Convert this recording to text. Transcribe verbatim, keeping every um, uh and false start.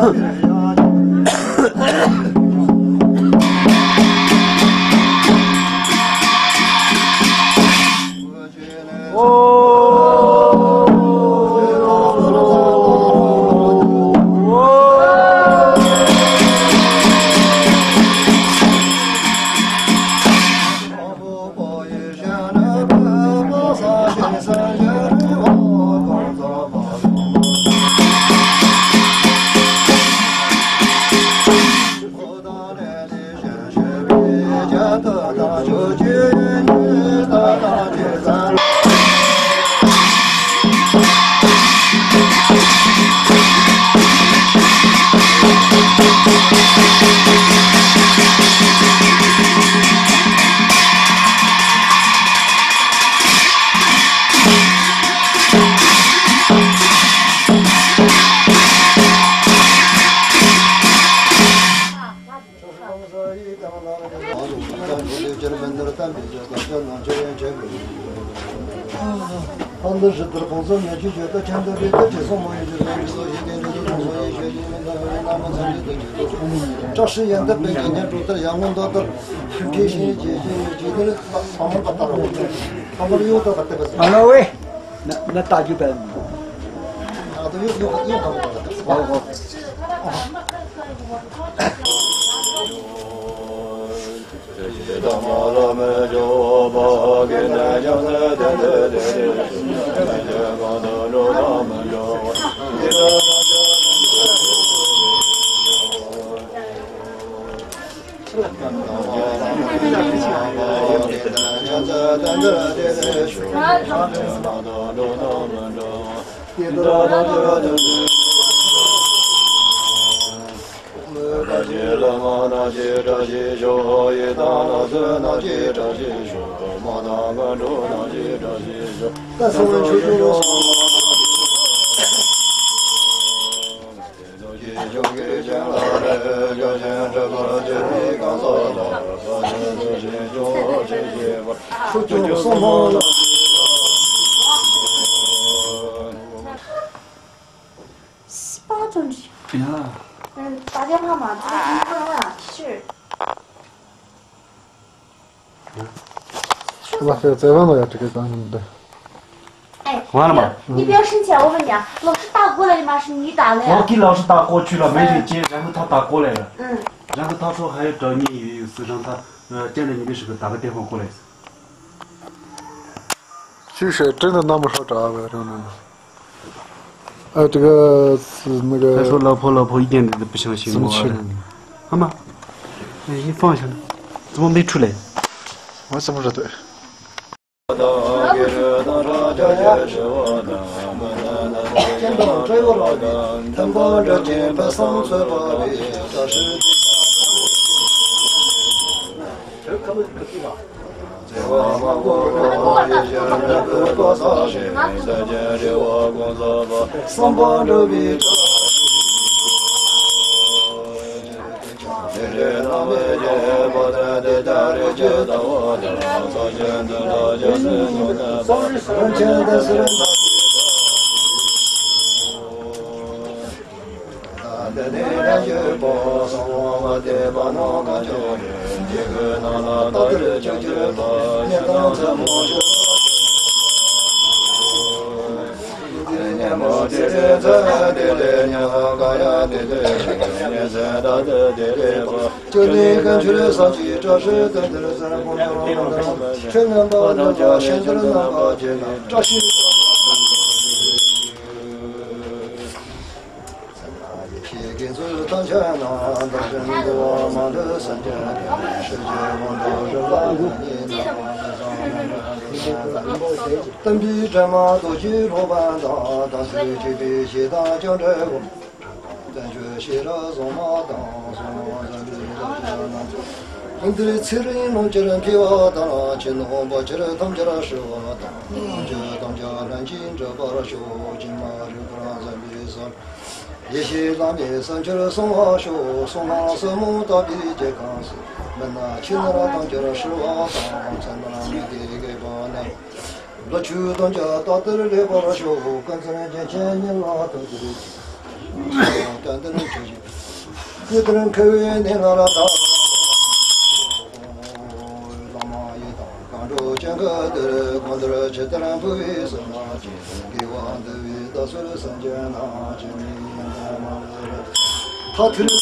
ཨ་ལོ་ཝེ། ན་ན་ལྟ་རྒྱུ་བས། ཨོ་ཧོ།八点半嘛，这个一会儿啊，是。 老师，再问我一下这个咱们的。哎，完了吗？你不要生气啊，我问你啊，老师打过来的吗？是你打的呀？我给老师打过去了，没人接，然后他打过来了。嗯。然后他说还要找你一个师生，他，呃，见着你的时候打个电话过来。就是真的那么说找啊，真的。 呃，这个是那个。他说老婆老婆一点都不相信我。怎么去了？好吗？哎，你放下了，怎么没出来？我怎么说的？ འདིར་ཚེ་རིང་ལོངས་སྤྱོད་འཕེལ་བ་དང་། ཕྱི་ནང་བར་ཆད་ཐམས་ཅད་ཧྲིལ་བ་དང་། སྙིང་རྗེ་ཐམས་ཅད་ལྷན་ཅིག་འགྲུབ་པར་ཤོག་ཅེས་མ་རིག་པ་འཛིན་པའི་སར། ཡེ་ཤེས་ལྷ་མིའི་སར་ཕྱིར་སོང་བར་ཤོག་གསང་སྔགས་ཟབ་མོ་དག་པའི་རྒྱལ་ཁམས་སུ། མི་ནག་ཁྱི་ནག་ཐམས་ཅད་ཧྲིལ་བ་དང་། མཚན་དང་མི་དགེ་བགེགས་པ་རྣམས། ལོ་ཕྱུགས་ཐམས་ཅད་རྟག་ཏུ་ལེགས་པར་ཤོག་ཀུན་མཁྱེན་རྒྱལ་ཆེན་ཉིད་ལ་ཐུགས་རྗེ་ཆེ། ཏན་ཏན་ཆོས་ཀྱི་སྐུ་དེར་མཁས་པའི་གནས་ལ་ལ་དྭགས། བླ་མ་ཡི་དམ་མཁའ་འགྲོ་ཅན་ག་དེར་གང་དེར་ཇི་ལྟར་འཕོ་བའི་བསོད་ནམས་ཀྱིས། དགེ་བ་འདུ་བའི་བདག་སོགས་སེམས་ཅན་རྣམས་ཀྱི་མིང་ཐ་ཐུར།